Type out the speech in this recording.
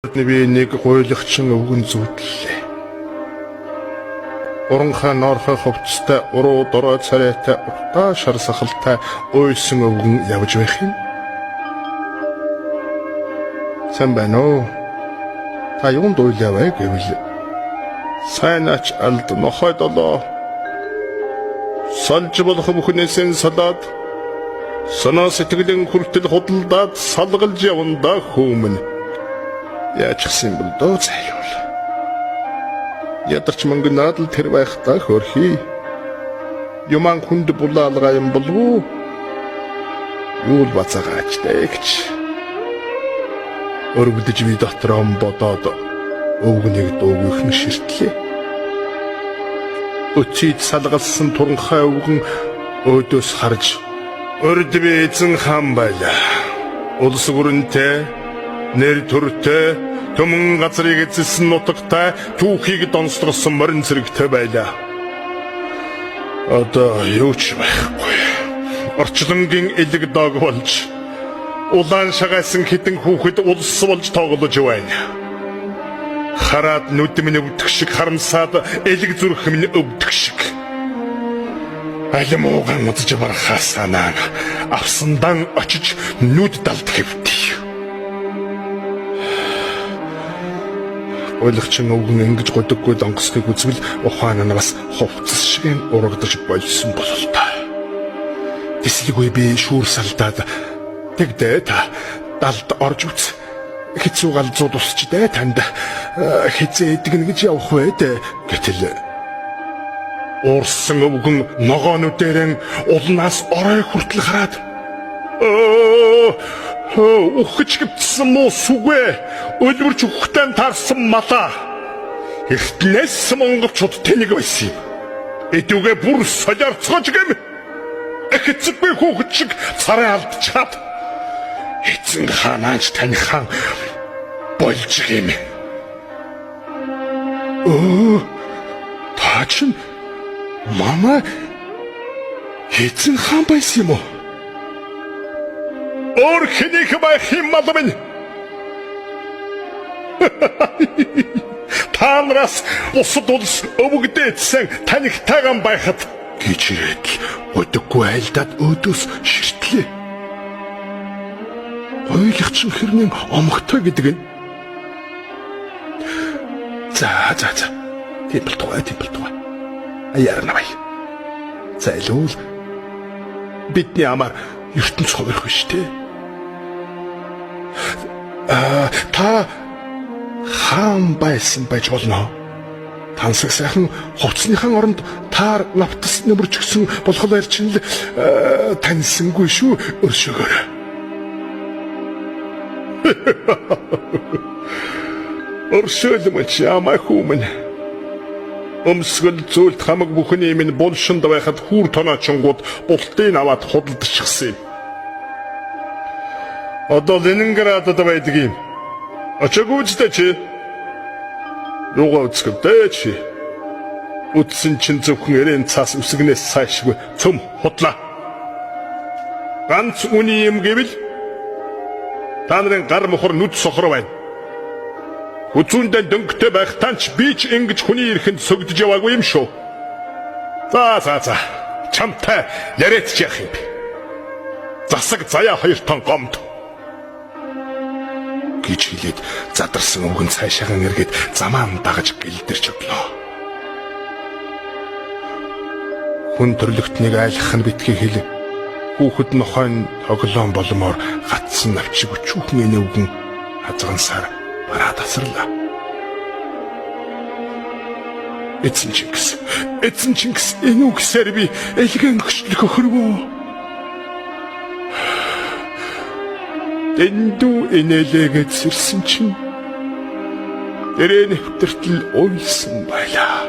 Би нэг гуйлагчин өвгөн зүүдлээ. Уранхай ноорхой хувцастай, уруу дорой царайтай, уртаа шар сахалтай уйлсан өвгөн явж байх юм. Сайн байна уу? Та юунд уйлаа вэ гэвэл сайн ач алд нохой долоо сольж болох бүхнээсээ салаад санаа сэтгэлэн хүртэл худалдаад салгалж явандаа хүмүүн. Яачихсан юм бол дөө зайлуул. Ядарч мөнгө наадал тэр байхдаа хөрхий. Юман хүнд булаалгаа юм болов уу? Юу л бацаагаач дээ гэж. Өргөдөж би дотроо бодоод өвгөнийг дуугүйхэн ширтлээ. Өчид салгалсан туранхай өвгөн өөдөөс харж урд би эзэн хаан байлаа. Улс гүрэнтэй, нэр төртэй, төмөн газрыг эзэлсэн нутагтай, түүхийг донслогсон морин зэрэгтэй байлаа. Одоо юу ч байхгүй. Орчлонгийн элэг дог болж улаан шагайсан хитэн хүүхэд улс болж тоглож байна. Хараад нүд минь өвдөх шиг, харамсаад элэг зүрх минь өвдөх шиг. Алим ууган үзэж барахаа санаан авсандан очиж нүд далд хэвтий. Ойлгочин өвгөн ингэж годоггүй донгосхийг үзвэл ухаан нь бас хувцас шиг урагдаж болсон бололтой. Тэсэлгүй би шүүр салдаад тэгдээ та далд орж үз. Хэцүү галзуу тусч дээ танд хизээ эдгэнэ гэж явах вэ дээ гэтэл уурсан өвгөн ногоонуудээрэн улнаас орой хүртэл хараад үхэж гівтсэн муу сүгэ өлбөрч үхтэн таарсан малаа эртнээс монголчууд тэнэг байсан юм. Эдүгэ бүр солиорцгож гэм. Эхэцэггүй хүүхэд шиг царай алдчихад эзэн хаанаач таних хаан болж гэм. Та чинь манай эзэн хаан байсан юм уу? Өөр хэнийх байх юм мал минь. Та нараас бусад улс өвгдээдсэн танихтайгаан байхад гэж ирээд л удаггүй айлдаад өөдөөс ширтлээ. Гуйлагчин хэрнээ омогтой гэдэг нь. За за за. Тийм болтугай, тийм болтугай. Аяарна бай. Зайлуул бидний амар ертөнц ховрох биш үү? Та хаан байсан байж болно. Тансаг сайхан хувцсныхан оронд таар навтас нөмөрчгсөн болохоор чинь л таньсангүй шүү өршөөгөр. Өршөөлмөч ямаа хүмүүн. Өмсгөл зүйлт хамаг бүхний минь булшинд байхад хүүр тоноочингууд бултыг аваад худалдчихсан юм. Одоо Ленинградад байдаг юм. Очоогүй үстэй чи. Юугаа үзэхтэй чи. Үтсэн чинь зөвхөн эрээн цаас үсгнээс цаашгүй цөм худлаа. Ганц үний юм гэвэл та нарын гар мохор нүд сохор байна. Хүзүүндээ дөнгөтэй байх танч би ч ингэж хүний эрхэнд сөгдөж яваагүй юм шүү. За за за. Чамтай яриад ч яах юм бэ? Засаг заяа хоёр тон гомд гэж хэлээд задарсан өвгөн цаашаагаа эргээд замаан дагаж гэлдэрч өглөө. Хүн төрлөختнийг айлгах нь битгий хэл. Хүүхэд нохойн тоглоом болмоор гатсан навчиг өчүүхэн энэ өвгөн хазгансаар бараа тасарлаа. Эзэн Чингис, эзэн Чингис энэ үгсээр би элгэн хөшлөх өхөрвөө. Дэндүү инээлээгээд сэрсэн чинь дэрээ нэвтэртэл уйлсан байлаа.